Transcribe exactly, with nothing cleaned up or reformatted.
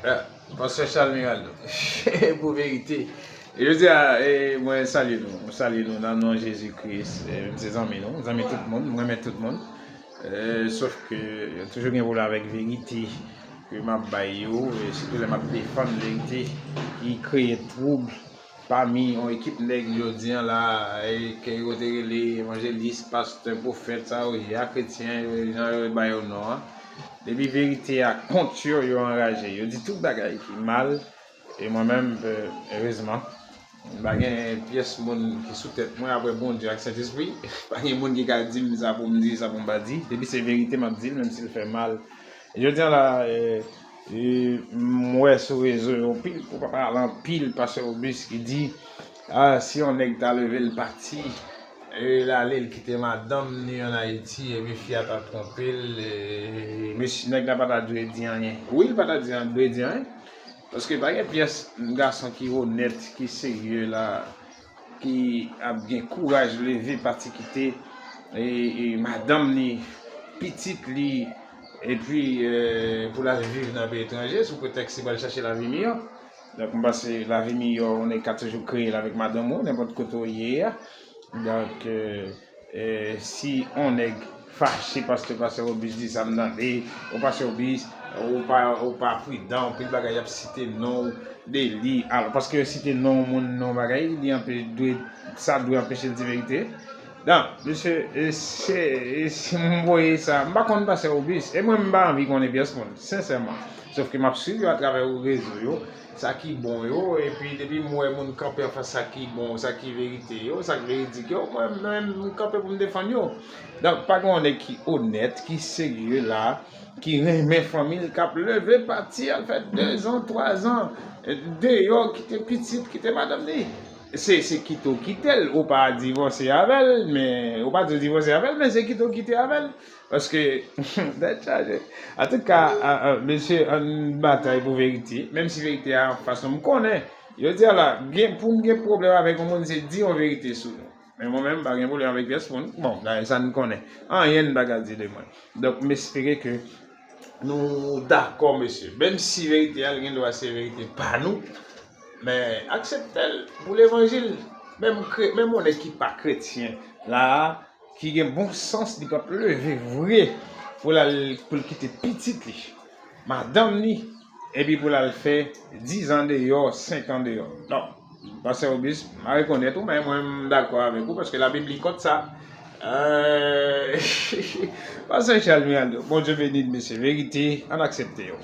Ah, Pastè Charles Miraldo, pou verite. Jodi a, eh, mwen salye nou. Mwen salye nou nan non Jezi Kris. Eh, m se zanmi nou, zanmi tout moun, mwen renmen tout moun. Eh, sof ke yo toujou gen pwoblèm avèk verite ke m ap bay yo, e sitou lè m ap defann verite ki kreye twoub pami yon ekip nèg jodi a la, e ke yo te rele evanjelis, pastè, pwofèt, sa yo ye a, kretyen, yo, jan yo ba yo non an. Depi verite a kont yo, yo anraje. Yo di tout bagay ki mal. E mwen menm, eh, erezman, pa gen pyès moun ki sou tèt mwen apre Bondye ak Sentespri. Pa gen moun ki ka di m sa pou m di, sa pou m pa di. Depi se verite, m ap di l, menm si l fè mal. Jodi a la, eh, eh, m wè sou rezo yo anpil, pou pa pale anpil, pastè Obis ki di, ah, si yon nèg ta leve l pati, e l ale, l kite madanm ni ann Ayiti, epi fi a ta twonpe l, e mesye, nèg la pa ta dwe di anyen. Wi, l pa ta di, dwe di anyen. Paske pa gen pyès gason ki onèt, ki serye la, ki ap gen kouraj leve pati kite, e, e madanm li, pitit li, epi, eh, pou l al viv nan peyi etranje sou pretèks li pral chache lavi miyò. Donk, m panse lavi miyò, ou nèg ka toujou kreye l avèk madanm ou, nenpòt kote w ye a. Donk, eh, eh, si on nèg fache paske pastè Obis di sa m tande, ou pastè Obis, ou pa, ou pa pridan, anpil bagay y ap site non de li. Alò, paske yo site non moun, non bagay, li anpe-, dwe, sa dwe anpeche l di verite? Donk, mesye, e se, e si m voye sa, m pa konn pastè Obis, e mwen m pa anvi konnen pyès moun, sensèman. Sof ke m ap swiv yo atravè rezo yo, sa ki bon yo, epi depi m wè moun kanpe anfas sa ki bon, sa ki verite yo, sa ki veridik yo, mwen menm m kanpe pou m defann yo. Donk, pa gen yon nèg ki onèt, ki serye la, ki renmen fanmi l, k ap leve pati al fè dezan, twazan, deyò, kite pitit, kite madanm li. Se, se kite w kite l, ou pa divòse avè l, men, ou pa di w divòse avè l, men se kite w kite avè l. Paske, tèt chaje. Antouka, a, a, mesye, ann batay pou verite. Menm si verite a anfas nou, m konnen. Yo di a la, gen, pou m gen pwoblèm avèk yon moun, se di yon verite sou nou. Men mwen menm, m pa gen pwoblèm avèk pyès moun. Bon, dayè sa n konnen. Anyen n pa ka di de mwen. Donk, m espere ke nou dakò, mesye. Menm si verite a, l gen dwa se verite pa nou, men aksepte l pou levanjil. Menm kre-, menm yon nèg ki pa kretyen la, ki gen bon sans, li p ap leve vre pou l al, pou l kite pitit li, madanm li, epi pou l al fè dizan deyò, senk an deyò. Non, pastè Obis, m a rekonèt ou, men mwen, m dakò avèk ou, paske Labib li kont sa. Euh, pastè Charles Miraldo, Bondye beni w, mesye, verite, ann aksepte yo.